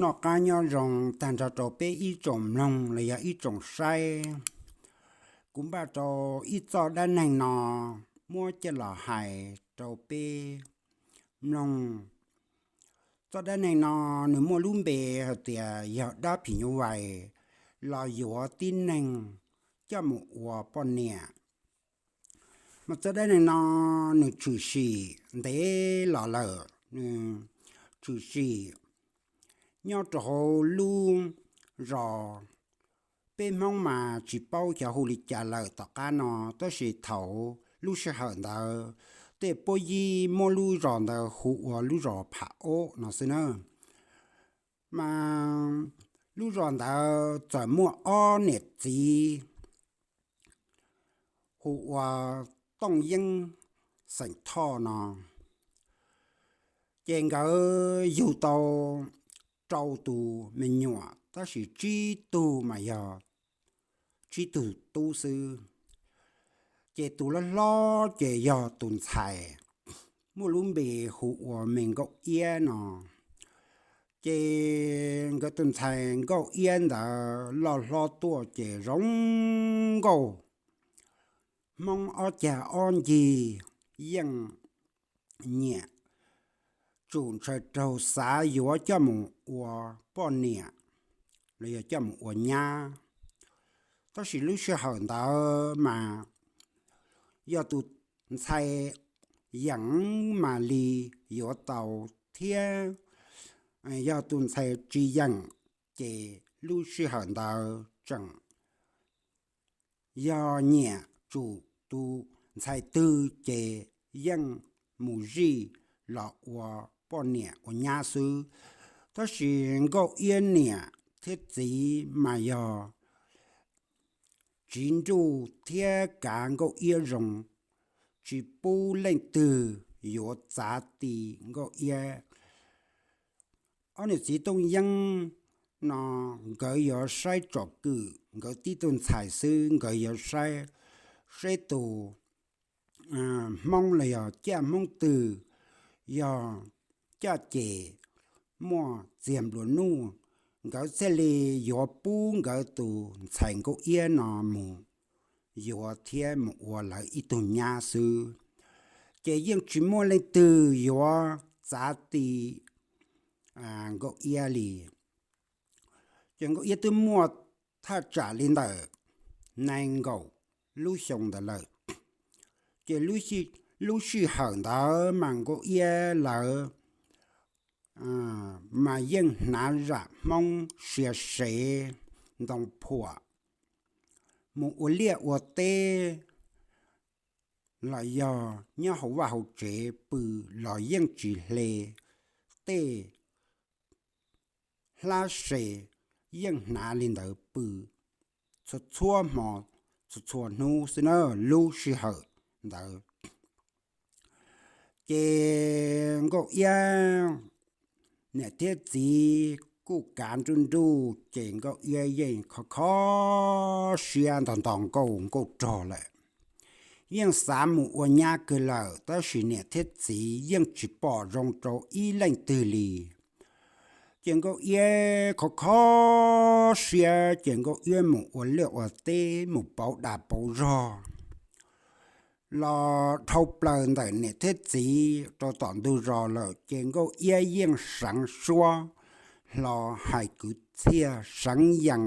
Noj qab nyob zoo tag nrho rau peb ib tsoom mloog los yog ib tsoom saib. Kuv npaj rau ib txoj dab neeg no muab coj los hais rau peb mloog. Txoj dab neeg no nws muaj lub npe hais tias yog dab phim nyuj vais los yuav tib neeg coj mus ua poj niam. Mas txoj dab neeg no nws tshwm sim ntev los lawm, nws tshwm sim nyob rau hauv lub zos, peb Hmoob mas tsis paub xyov hu li cas lawm tom qab no, tab sis thaum lub sij hawm ntawd tej puab yib muab lub zos ntawd hu ua lub zos Pham Ob no xwb na. Mas lub zos ntawd txawm muaj ob niam txiv hu ua Tooj Yeeb xeem Thoj no. Ces nkawd yug tau rau tus me nyuam, tab sis tsib tug mas yog tsib tug tub xwb. Ces tus hlob hlob ces yog tus ntxhais, muaj lub npe hu ua me Nkauj Iab no. Ces nkawd tus ntxhais Nkauj Iab ntawd loj hlob tuaj ces zoo nkauj, Hmoob ob cag ob ncig, yeej nyiam, tsum ntshaw raug xav yuav coj mus ua poj niam los yog coj mus ua nyab. Tab sis lub sij hawm ntawd mas yog tus ntxhais yeem mas li yuav tau thiab, yog tus ntxhais tsis yeem ces lub sij hawm ntawd tseem yog nyiam tsum tus ntxhais twg ces yeej mus zij los ua poj niam ua nyab xwb. Tab sis Nkauj Iab niam thiab txiv mas yog tsiv nruj thiab kav Nkauj Iab zoo, tsis pub leej twg yuav txav ti Nkauj Iab. Ob niam txiv Tooj Yeeb no nkawd yuav saib tsom kwm nkawd tib tug ntxhais xwb, nkawd yuav saib seb tus Hmoob los yog caj Hmoob twg yog caj ces muaj txiag nplua nuj, nkawd thiaj li yuav pub nkawd tus ntxhais Nkauj Iab no mus yuav thiab mus ua lawv ib tug nyab xwb. Ces yeej tsis muaj leej twg yuav txav ti Nkauj Iab li. Ces Nkauj Iab twb muaj thaj tsam li ntawm nees nkaum lub xyoo ntawd lawm. Ces lub sij hawm ntawd mas Nkauj Iab lawv mas yeej hnav zam Hmoob sia sev ntoo phuam, mus ua liaj ua teb los yog nyob hauv vaj hauv tsev pw los yeej tsis hle tej hlab se, yeej hnav li ntawd pw txhua txhua hmo, txhua txhua hnub xwb na. Lub sij hawm ntawd ces Nkauj Iab niam thiab txiv kuj kav nruj nruj, ces Nkauj Iab yeej kho kho siab nto nto nkauj nkauj rog lawm, yeej xav mus ua nyab kawg lawm, tab sis niam thiab txiv yeej tsis pom zoo rau ib leej twg li. Ces Nkauj Iab kho kho siab, ces Nkauj Iab mus ua liaj ua teb, mus pauv dag pauv zog los dhau plaws ntawm niam thiab txiv rau tom ntug zos lawm, ces Nkauj Iab yeej seev suab hlo hais kwv txhiaj, seev yees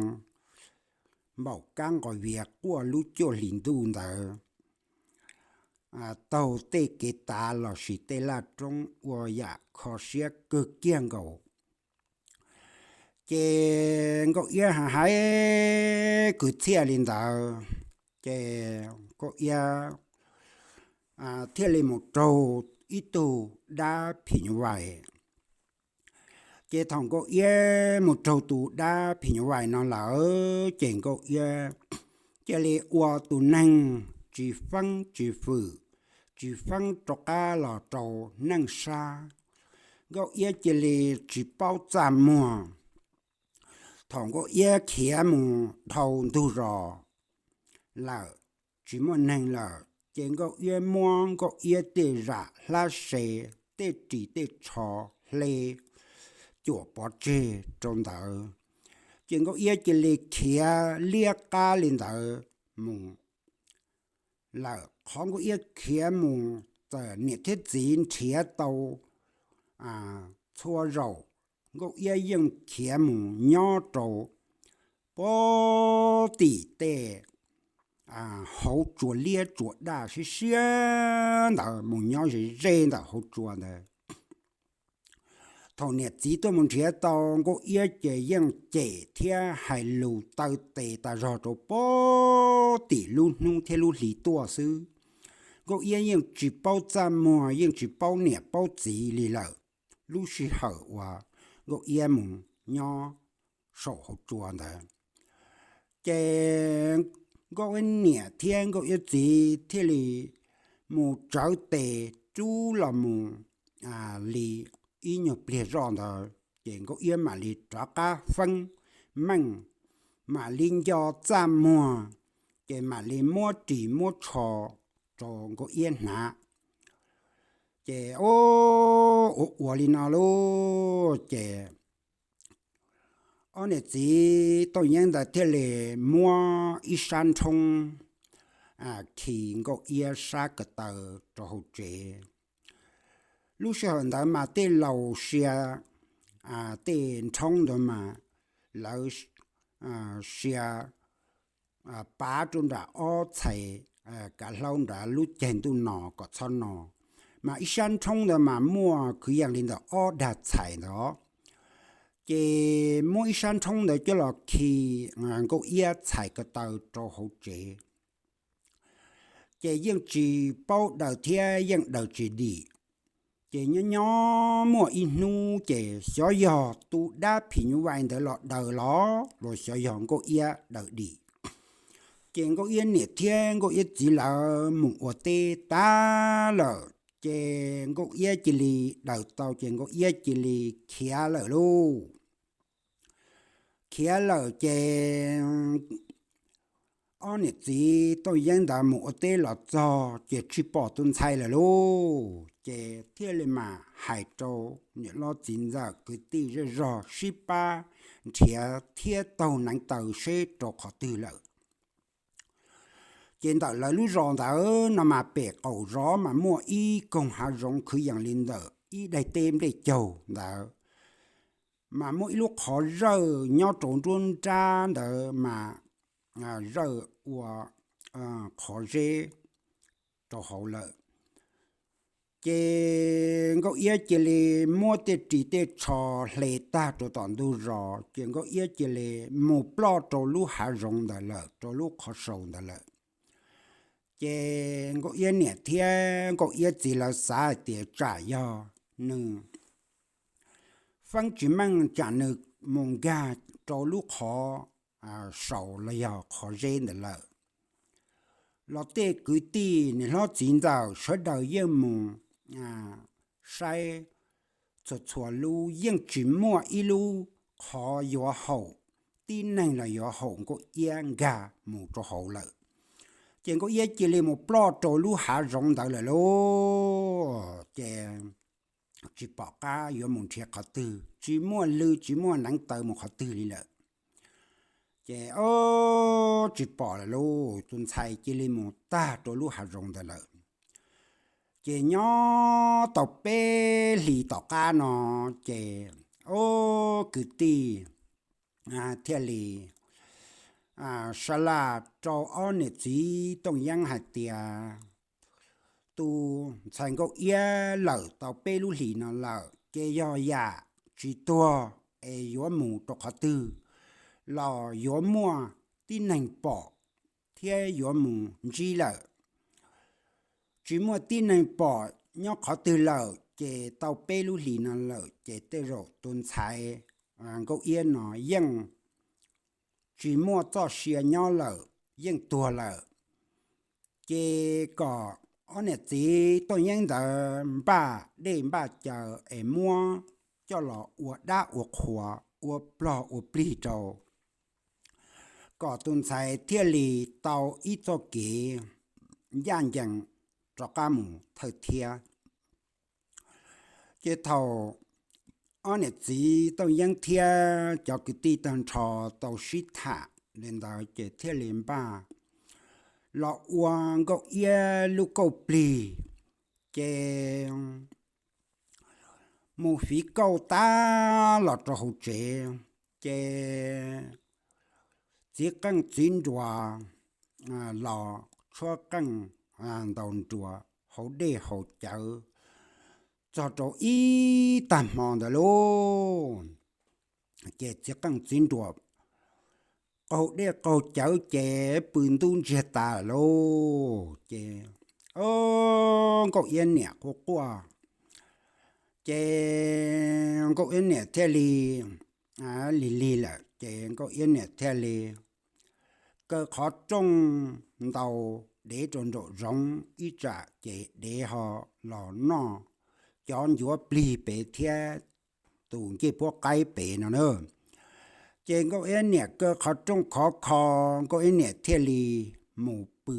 npaum kab nqos vias quaj lub cuaj hlis ntuj ntawd, taug tej kev tav los sis tej laj roob ua yam kho siab kawg kiag nkaus. Ces Nkauj Iab hais kwv txhiaj li ntawd, ces Nkauj Iab thiaj li mus raug ib tug dab phim nyuj vais. Ces thaum Nkauj Iab mus raug tus dab phim nyuj vais no lawm, ces Nkauj Iab cia li ua tus neeg tsis feeb tsis fwm, tsis feeb rov qab los rau neej sab. Nkauj Iab cia li tsis paub txaj muag. Thaum Nkauj Iab khiav mus dhau ntug zos lawm, tsis muaj neeg lawm, ces Nkauj Iab muab Nkauj Iab tej zam hlab se, tej ris tej tsho hle, cuam pov tseg rau ntawd. Ces Nkauj Iab cia li khiav liab qab li ntawd mus lawm. Qhov Nkauj Iab khiav mus txawm niam thiab txiv nrhiav tau txhua zaus, Nkauj Iab yeej khiav mus nyob rau puag tim tej hauv tsua liab tsua daj siab siab ntawd, mus nyob ze ze ntawm hauv tsua ntawd. Thaum niam txiv tuaj mus nrhiav tau Nkauj Iab ces yeej cem thiab hais lus taw tes tas zog rau puag tim lub hnub thiab lub hli tuaj xwb. Nkauj Iab yeej tsis paub txaj muag, yeej tsis paub niam paub txiv li lawm. Lub sij hawm uas Nkauj Iab mus nyob saum hauv tsua ntawd, ces Nkauj Iab niam thiab Nkauj Iab txiv thiaj li mus tsawv tes rub los mus li ib nyuag pliag zoj ntawd, ces Nkauj Iab mam li rov qab feeb meej, mam li nco txaj muag, ces mam li muab ris muab tsho rau Nkauj Iab hnav. Ces ua ua li no lauj, ces ob niam txiv Tooj Yeeb ntawd thiaj li muab ib sab nrhoob khi Nkauj Iab sab ko taw rau hauv tsev. Lub sij hawm ntawd mas tej laus sia tej nrhoob ntawd mas lawv sia pav rau nram ob txhais kav hlaub nrad lub caij ntuj no kom txhob no. Mas ib sab nrhoob ntawd mas muaj kwv yees li ntawm ob dag txhais ntawd. Ces muab ib sab nrhoob ntawd coj los khi Nkauj Iab txhais ko taw rau hauv tsev. Ces yeej tsis paub daws thiab yeej daws tsis dim. Ces nyob nyob muaj ib hnub ces xyov yog tus dab phim nyuj vais ntawd los daws los los xyov yog Nkauj Iab daws dim. Ces Nkauj Iab niam thiab Nkauj Iab txiv lawv mus ua teb tag lawm, ces Nkauj Iab cia li daws tau ces Nkauj Iab cia li khiav lawm lauj. Khiav lawm ces ob niam txiv Tooj Yeeb ntawd mus ua teb los txog ces tsis pom tus ntxhais lawm lauj. Ces thiaj li mam hais rau niam hlob txiv ntxawm kwv tij zej zog sib pab nrhiav thiab taug neev taw seb rau qhov twg lawm. Ces ntawm lawv lub zos ntawd no mas pem qaum zos mas muaj ib koog hav zoov khwv yees li ntawm ib daim teb nplej caug ntawd, mas muaj ib lub qhov zawj nyob rau nruab nrab ntawd mas zawj ua qhov zeb rau hauv lawm. Ces Nkauj Iab cia li muab tej ris tej tsho hle tag rau tom ntug zos, ces Nkauj Iab cia li mus ploj rau lub hav zoov ntawd lawm, rau lub qhov sau ntawd lawm. Ces Nkauj Iab niam thiab Nkauj Iab txiv lawv xav hais tias tsam yog nws feeb tsis meej tsam nws mus nkag rau lub qhov sau los yog qhov zeb ntawd lawm. Los tej kwv tij niam hlob txiv ntxawm sawv daws yeej mus saib txhua txhua lub, yeej tsis muaj ib lub qhov yuav haum tib neeg los yuav haum Nkauj Iab nkag mus rau hauv lawm. Ces Nkauj Iab cia li mus ploj rau lub hav zoov ntawd lawm lauj. Ces tsis pom qab yuav mus nrhiav qhov twg, tsis muaj lw tsis muaj neev taw mus qhov twg li lawm. Ces ob tsis pom lawm lauj, tus ntxhais cia li mus tag rau lub hav zoov ntawd lawm. Ces nyob tau peb hlis tom qab no, ces ob kwv tij thiaj li sab laj rau ob niam txiv Tooj Yeeb hais tias, tus ntxhais Nkauj Iab lawm tau peb lub hlis no lawm ces yog yam tsis tuag es yuav mus rau qhov twg los yuav muaj tib neeg pom thiab yuav mus ntsib lawm. Tsis muaj tib neeg pom nyob qhov twg lawm ces tau peb lub hlis no lawm ces tej zaum tus ntxhais Nkauj Iab no yeej tsis muaj txoj sia nyob lawm, yeej tuag lawm. Ces kom ob niam txiv Tooj Yeeb ntawd npaj dej npaj cawv es muab coj los ua dab ua qhua, ua plog ua plig rau, kom tus ntxhais thiaj li tau ib txoj kev ncaj ncees rov qab mus thawj thiab. Ces thaum ob niam txiv Tooj Yeeb thiab cov kwv tij tag nrho tau sib tham li ntawd ces thiaj li npaj los ua Nkauj Iab lub kauj plig, ces mus fiv kauj tag los rau hauv tsev, ces txiv qeej txiv nruas los tshuab qeej ntaus nruas hauv dej haus cawv txog rau ib tag hmo ntawd lauj. Ces txiv qeej txiv nruas qaug dej qaug cawv ces pw ntub ntsiag tas lauj. Ces Nkauj Iab niam quaj quaj, ces Nkauj Iab niam thiaj li lig lig lawm, ces Nkauj Iab niam thiaj li kaw qhov rooj ntaus dev rau nraum zoov ib tsam ces dev ho los noj cov ncuav plig pem thiab tus ncej puab qaib pem no na. Ces Nkauj Iab niam kaw qhov rooj khov kho, Nkauj Iab niam thiaj li mus pw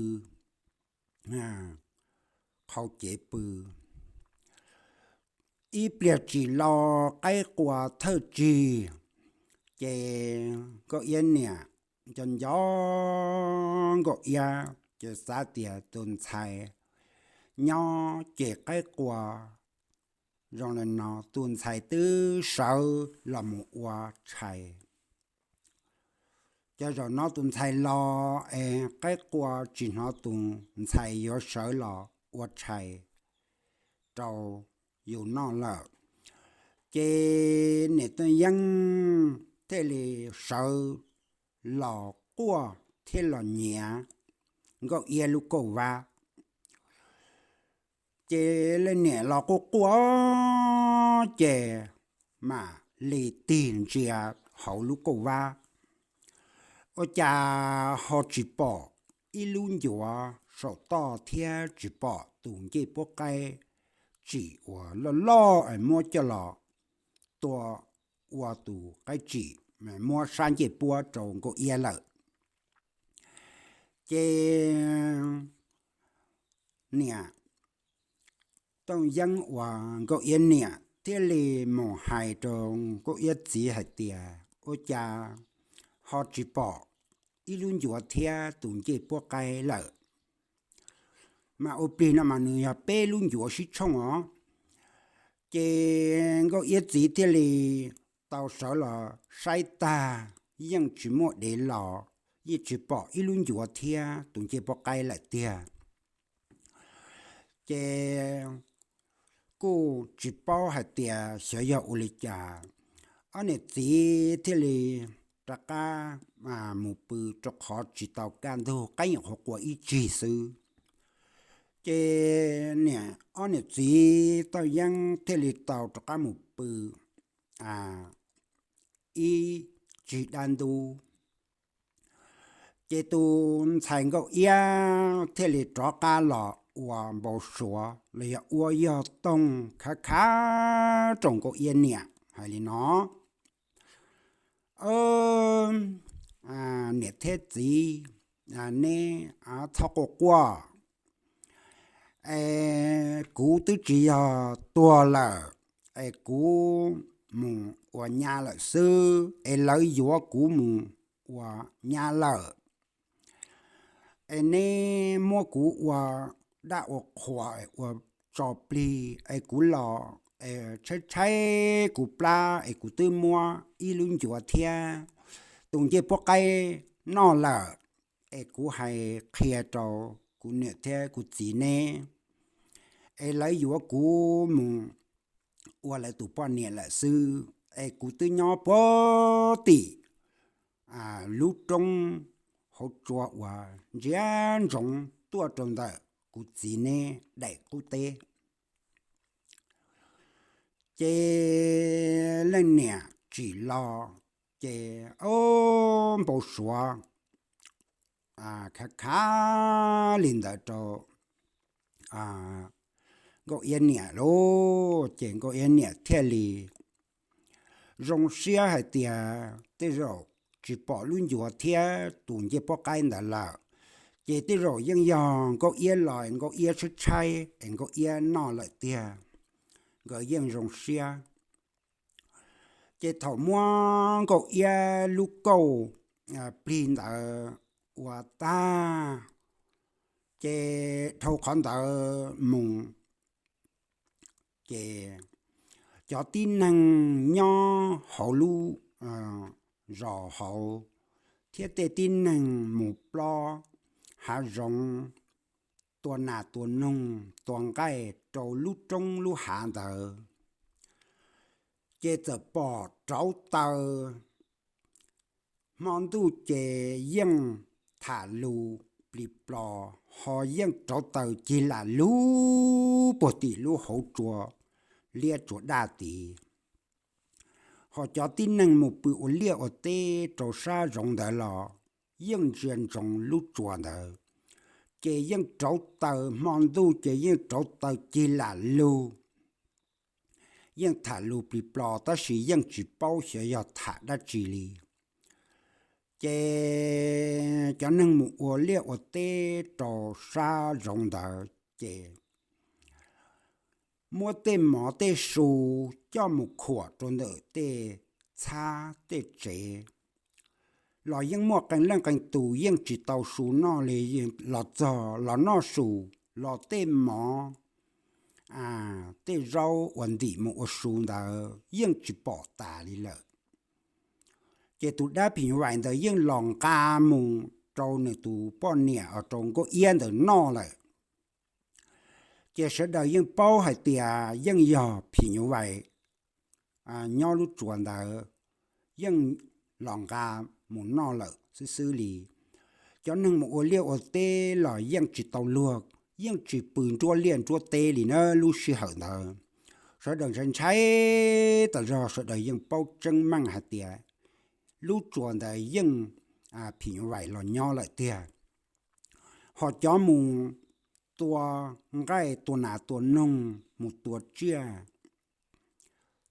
qhau cev pw. Ib pliag tsis los qaib qua thawj tsig, ces Nkauj Iab niam nco nco Nkauj Iab ces xav tias tus ntxhais nyob ces qaib qua zoo li no tus ntxhais twb sawv los mus ua tshais. Ces zaum no tus ntxhais los es qaib qua tsis hnov tus ntxhais yuav sawv los ua tshais rau yus noj lawm. Ces niam Tooj Yeeb thiaj li sawv los quaj thiab los nyiav Nkauj Iab lub kauj vab. Ces leej niam los quaj quaj, ces mam li tig ntsia hauv lub kauj vab, ua cas ho tsis pom ib lub ncuav saum toj thiab tsis pom tus ncej puab qaib tsim uas loj loj es muab coj los tua ua tus qaib tsim, muab sab ncej puab rau Nkauj Iab lawm. Ces niam Tooj Yeeb uas Nkauj Iab niam thiaj li mus hais rau Nkauj Iab txiv hais tias, ua cas ho tsis pom ib lub ncuav thiab tus ncej puab qaib lawm? Mas ua plig no mas nws yog peb lub ncuav sib tshooj os. Ces Nkauj Iab txiv thiaj li tau sawv los saib tag, yeej tsis muaj dev los, yeej tsis pom ib lub ncuav thiab tus ncej puab qaib lawm tiag. Ces kuj tsis paub hais tias xyov yog ua li cas, ob niam txiv thiaj li rov qab mus pw rau qhov tsis tau kaj ntug, qaib nyuam qhuav qua ib tsig xwb. Ces niam, ob niam txiv Tooj Yeeb thiaj li tau rov qab mus pw ib tsig dab ntub. Ces tus ntxhais Nkauj Iab thiaj li rov qab los ua npau suav los yog ua yog toog khav khav rau Nkauj Iab niam hais li no, niam thiab txiv, neb txhob quaj quaj, es kuv twb tsis yog tuag lawm, es kuv mus ua nyab lawm xwb, es lawv yuav kuv mus ua nyab lawm. Es neb muab kuv ua dab ua qhua, ua tso plig, es kuv los tshaib tshaib kuv plab, es kuv twb muab ib lub ncuav thiab tus ncej puab qaib noj lawm. Es kuv hais qhia rau kuv niam thiab kuv txiv neb, es lawv yuav kuv mus ua lawv tus poj niam lawm xwb, es kuv twb nyob puag tim lub roob hauv tsua uas ntsia ntsoov tuaj rau ntawm kuv txiv neb daim qub teb. Ces leej niam tsim los, ces npau suav khav khav li ntawd rau Nkauj Iab niam lauj. Ces Nkauj Iab niam thiaj li zoo siab hais tias tej zaum tsis pom lub ncuav thiab tus ncej puab qaib ntawd lawm, ces tej zaum yeej yog Nkauj Iab los Nkauj Iab tshaib tshaib es Nkauj Iab noj lawm tiag. Nkawd yeej zoo siab. Ces thaum muab Nkauj Iab lub kauj plig ntawd ua tag, ces dhau qhov ntawd mus, ces cov tib neeg nyob hauv lub zos hauv thiab tej tib neeg mus plob hav zoov, tua nas tua noog tua nqaij rau lub roob lub hav ntawd, ces txawm pom rauv taws. Hmo ntuj ces yeej tham lus plig plos, ho yeej rauv taws cig lam lug puag tim lub hauv tsua liab tsua daj tid. Ho cov tib neeg mus pw ua liaj ua teb rau sab zoov ntawd los yeej ntsia ntsoov lub tsua ntawd, ces yeej rauv taws, hmo ntuj ces yeej rauv taws cig lam lug, yeej tham lus plig plos tab sis yeej tsis paub xyov yog tham dab tsi li. Ces cov neeg mus ua liaj ua teb rau sab zoov ntawd ces muab tej mov tej su coj mus khuam rau ntawm tej txhab tej tsev los yeej muaj qee leej qee tus yeej tsis tau su noj li. Los txog los noj su los tej mov tej zaub uas ntim mus ua su ntawd yeej tsis pom tas li lawm. Ces tus dab phim nyuj vais ntawd yeej los nqa mus rau nws tus poj niam, rau Nkauj Iab ntawd noj lawm. Ces sawv daws yeej paub hais tias yeej yog phim nyuj vais nyob lub tsua ntawd, yeej los nqa mus noj lawm xwb xwb li. Cov neeg mus ua liaj ua teb los yeej tsis tau luag, yeej tsis pw nruab liaj nruab teb li na lub sij hawm ntawd. Sawv daws ntshai ntshai tas zog, sawv daws yeej paub tseeb meej hais tias lub tsua ntawd yeej phim nyuj vais los nyob lawm tiag. Ho cov mus tua nqaij tua nas tua noog, mus tua tsiaj,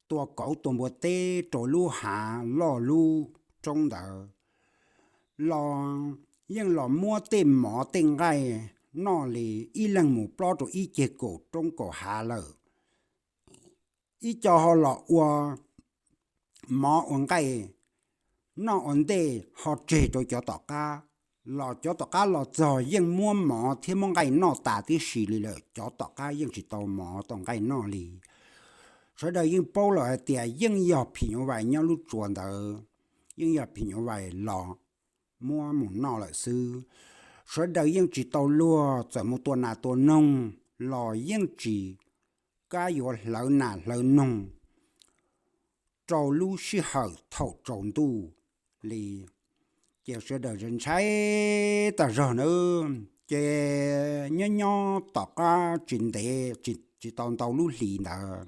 tua kauv tua npua teb rau lub hav loj lub roob ntawd los yeej los muab tej mov tej nqaij noj li. Ib leeg mus plob rau ib ceg kaum roob kaum hav lawm, ib co ho los ua mov ua nqaij noj ua ntej ho tseg rau cov tom qab, los cov tom qab los txog yeej muab mov thiab muab nqaij noj tas tib si li lawm, cov tom qab yeej tsis tau mov tau nqaij noj li. Sawv daws yeej paub lawm hais tias yeej yog phim nyuj vais nyob lub tsua ntawd, yeej yog phim nyuj vais los muab mus noj lawm xwb. Sawv daws yeej tsis tau luag, txawm mus tua nas tua noog los yeej tsis kam yuav hlawv nas hlawv noog rau lub sij hawm thaum tsaus ntuj li. Ces sawv daws ntshai tag zog na. Ces nyob nyob tom qab tsis ntev, tsis tau ntau lub hlis ntawd,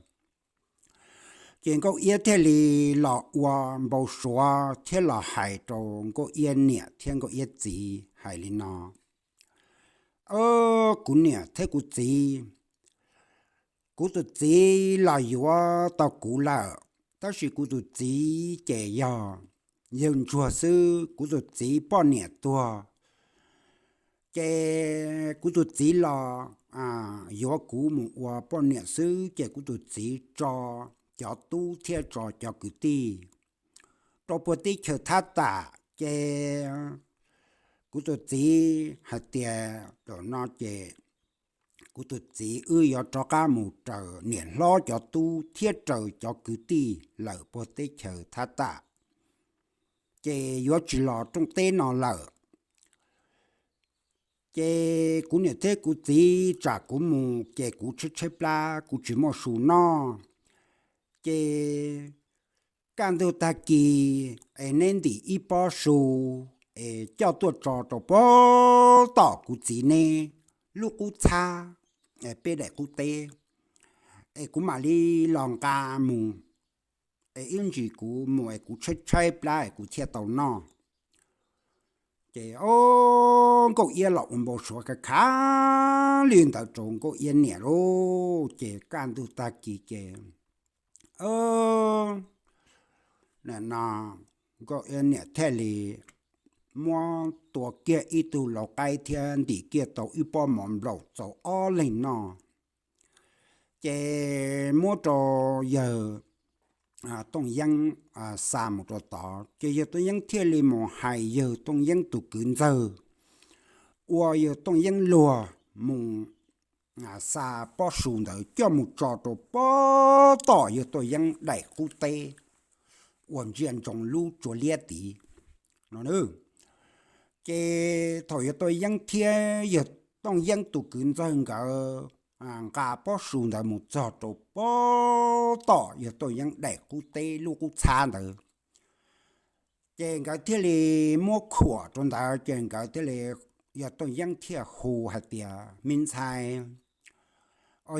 ces Nkauj Iab thiaj li los ua npau suav thiab los hais rau Nkauj Iab niam thiab Nkauj Iab txiv hais li no: Kuv niam thiab kuv txiv, kuv tus txiv los yuav tau kuv lawm, tab sis kuv tus txiv ces yog yawg ntsuag xwb, kuv tus txiv poj niam tuag. Ces kuv tus txiv los yuav kuv mus ua poj niam xwb, ces kuv tus txiv tso cov tub thiab tso cov kwv tij rau puag teb chaws Thab Tam. Ces kuv tus txiv hais tias tam no ces kuv tus txiv wb yuav rov qab mus raws niam hlob cov tub thiab raws cov kwv tij lawm puag teb chaws Thab Tam, ces yuav tsis los rooj teb no lawm. Ces kuv niam thiab kuv txiv tsam kuv mus ces kuv tshaib tshaib plab, kuv tsis muaj su noj. Ces kaj ntug tag kis es neb ntim ib pob su es coj tuaj tso rau puag tom kuv txiv neb lub qub txhab, peb daim qub teb, es kuv mam li los nqa mus, es ib ntsis kuv mus es kuv tshaib tshaib plab es kuv thiaj tau noj. Ces o, Nkauj Iab los ua npau suav khav khav li ntawd rau Nkauj Iab niam lauj. Ces kaj ntug tag kis ces no Nkauj Iab niam thiaj li muab tua kiag ib tug lau qaib thiab ntim kiag tau ib pob mov nplaum txaus ob leeg noj. Ces muab rau yawg Tooj Yeeb xa mus rau tod, ces yawg Tooj Yeeb thiaj li mus hais yawg Tooj Yeeb tus kwv ntxawg uas yawg Tooj Yeeb luag mus xa pob su ntawd coj mus tso rau pob tom yawg Tooj Yeeb daim qub teb uas ntsia ntsoov lub tsua liab tid no. Ces thaum yawg Tooj Yeeb thiab yawg Tooj Yeeb tus kwv ntxawg nkawd nqa pob su ntawd mus txog rau pob tom yawg Tooj Yeeb daim qub teb lub qub txhab ntawd, ces nkawd thiaj li muab khuam rau ntawd, ces nkawd thiaj li, yawg Tooj Yeeb thiaj hu hais tias, Me ntxhais,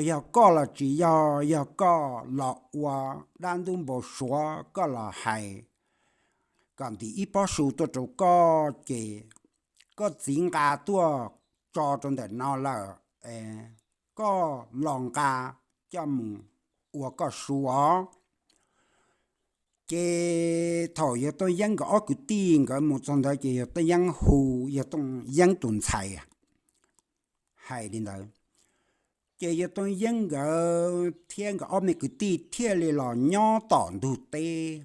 yog koj los tsis yog, yog koj los ua dab ntub npau suav, koj los hais kom ntim ib pob su tuaj rau koj, ces koj txiv nqa tuaj tso rau ntawm no lawm, koj los nqa coj mus ua koj su os. Ces thaum yawg Tooj Yeeb nkawd ob kwv tij nkawd mus txog ntawd, ces yawg Tooj Yeeb hu yawg Tooj Yeeb tus ntxhais hais li ntawd, ces yawg Tooj Yeeb nkawd thiab nkawd ob me kwv tij thiaj li los nyob tom ntug teb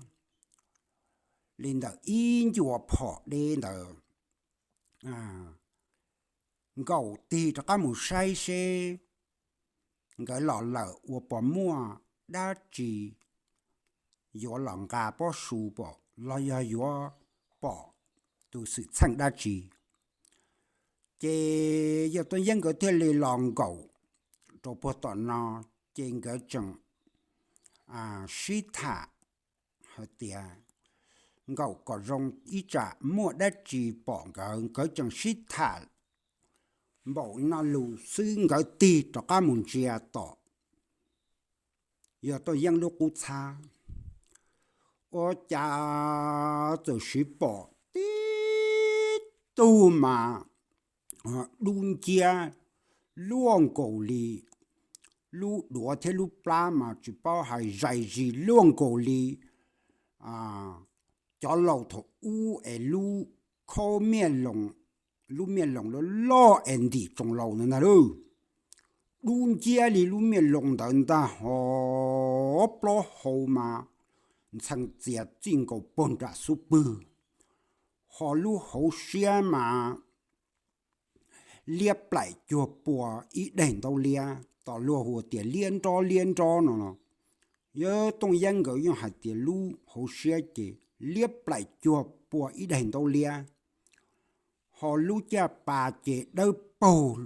li ntawm ib ncua phom deb ntawd nkaum tig rov qab mus saib seb nkawd los lawm ua pom muaj dab tsi yuav los nqa pob su pom los yog yuav pom tus xwm txheej dab tsi. Ces yawg Tooj Yeeb nkawd thiaj li los nkaum rau puag tom no, ces nkawd tseem sib tham hais tias nkaum kom zoo ib tsam muaj dab tsi pom nkawd. Nkawd tseem sib tham npaum no lus xwb nkawd tig rov qab mus ntsia tom yawg Tooj Yeeb lub qub txhab, ua cas txawm siv pom tib tug mas dub nciab luaj nkaus li lub duav thiab lub plab mas tsis paub hais zais zis luaj nkaus li cov laus thaum ub es lub khaub miaj loos, lub miaj loos loj loj es ntim tsoo laus ntawd ntag lauj. Dub nciab li lub miaj loos ntawd ntag, ho plaub hau mas ntxhee txias txij nkaus puag nram xub pwg, ho lub hauv siab mas liab plaim cuag pua ib daim ntaub liab, tom luag hu tias liab nrob liab nrob no los, yawg Tooj Yeeb nkawd yeej hais tias lub hauv siab ces liab plaim cuag pua ib daim ntaub liab, ho lub caj pas ces dawb paug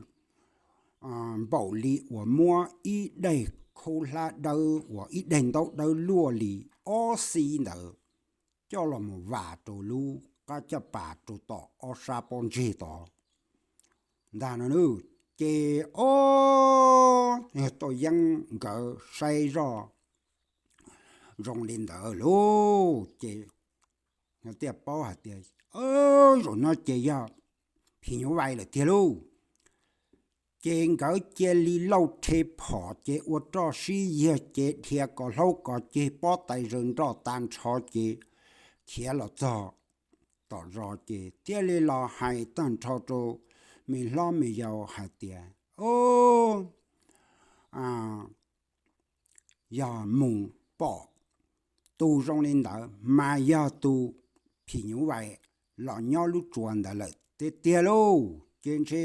npaum li uas muab ib daim khaub hlab dawb uas ib daim ntaub dawb luaj li ob xib ntawd coj los mus vam rau lub qab caj pas rau tom ob sab pob ntseg tod ntag no. Ces ob yawg Tooj Yeeb nkawd saib zoj zoo li ntawd lauj, ces thiaj paub hais tias zaum no ces yog phim nyuj vais lawm tiag lauj. Ces nkawd cia li lauj rhe phom ces ua roj sib yiag ces dhia kov hlaub kov ceg pob tais zaws nroj tag nrho ces khiav los txog tom zos ces thiaj li los hais tag nrho rau me hlob me yau hais tias, Yog mus pom tus zoo li ntawd mas yog tus phim nyuj vais los nyob lub tsua ntawd lawm tiag tiag lauj. Ces ntshe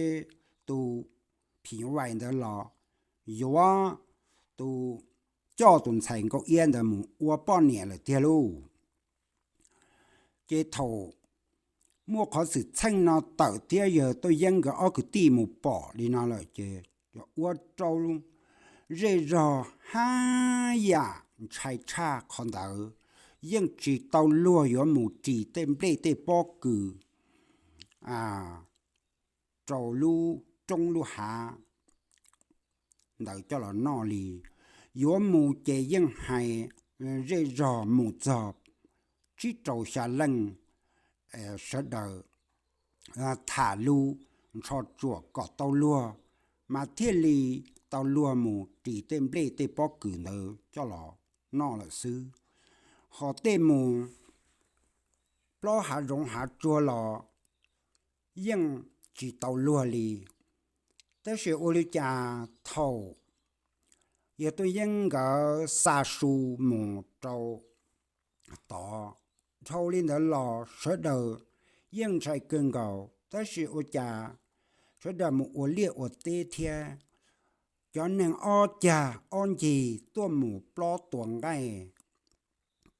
tus phim nyuj vais ntawd los yuav tus, coj tus ntxhais Nkauj Iab ntawd mus ua poj niam lawm tiag lauj. Ces thaum muaj qhov xwm txheej no tawm thiab yawg Tooj Yeeb nkawd ob kwv tij mus pom li no lawm ces ua rau zej zog haj yam ntshai tshaj qhov ntawd, yeej tsis tau luag yuav mus ris tej nplej tej pob kws rau lub roob lub hav ntawd coj los noj li. Yuav mus ces yeej hais zej zog mus txog tsib rau xya leej sawv daws tham lus ntsho tsuam kom tau luag, mas thiaj li tau luag mus ris tej nplej tej pob kws ntawd coj los noj lawm xwb. Ho tej mus plaub hav zoov hav tsuag los yeej tsis tau luag li. Tab sis ua li cas thaum yawg Tooj Yeeb nkawd xa su mus rau tod. Dhau li ntawd los sawv daws yeej ntshai kawg nkaus, tab sis ua cas sawv daws mus ua liaj ua teb thiab. Cov neeg ob cag ob ncig tuaj mus plob tua nqaij,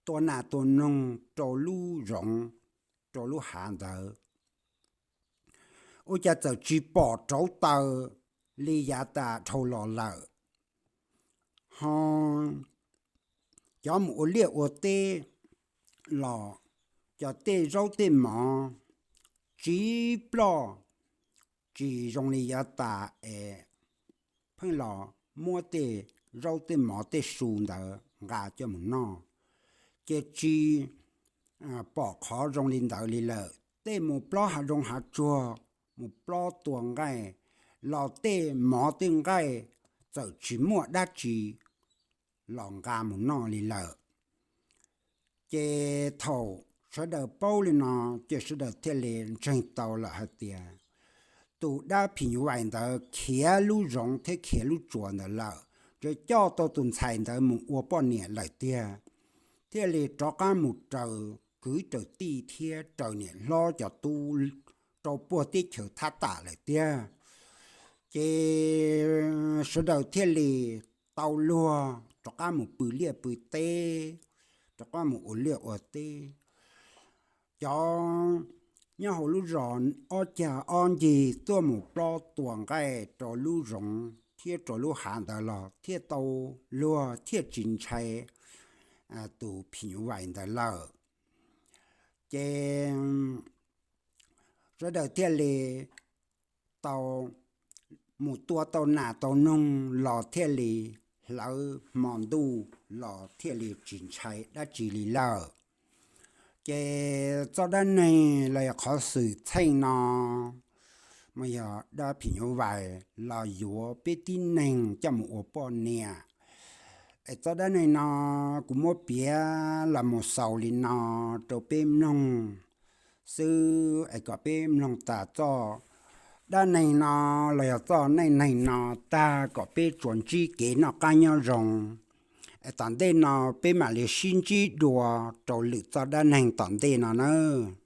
tua nas tua noog rau lub zoov, rau lub hav ntawd. Ua cas txawm tsis pom rauv taws li yav tas dhau los lawm, ho cov mus ua liaj ua teb los cov tej zaub tej mov tsis ploj, tsis zoo li yav tas es pheej los muab tej zaub tej mov tej su ntawd nqa coj mus noj, ces tsis pom qhov zoo li ntawd li lawm. Tej mus plob hav zoov hav tsuag, mus plob tua nqaij los tej mov tej nqaij txawm tsis muaj dab tsi los nqa mus noj li lawm. Ces thaum sawv daws paub li no, ces sawv daws thiaj li ntseeg tau lawm hais tias tus dab phim nyuj vais ntawd khiav lub zoov thiab khiav lub tsuas ntawd lawm, ces coj tau tus ntxhais ntawd mus ua poj niam lawm tiag, thiaj li rov qab mus raws kwv raws tij thiab raws niam hlob cov tub rau puag teb chaws thab tam lawm tiag. Ces sawv daws thiaj li tau luag rov qab mus pw liaj pw teb, rov qab mus ua liaj ua teb. Cov nyob hauv lub zos ob cag ob ncig tuaj mus plob tua nqaij rau lub zoov thiab rau lub hav ntawd los thiaj tau luag thiaj tsis ntshai tus phim nyuj vais ntawd lawm. Ces sawv daws thiaj li tau mus tua tau nas tau noog los thiaj li hlawv hmo ntuj los thiaj li tsis ntshai dab tsi li lawm. Ces txoj dab neeg los yog qhov xwm txheej no mas yog dab phim nyuj vais los yuav peb tib neeg coj mus ua poj niam. Es txoj dab neeg no kuv muab piav los mus xaus li no rau peb mloog xwb, es kom peb mloog tas txoj dab neeg no los yog txoj neej neeg no tag kom peb tsuas ntsib kev noj qab nyob zoo. Es tom ntej no peb mam li sib ntsib dua rau lwm txoj dab neeg tom ntej no nawb.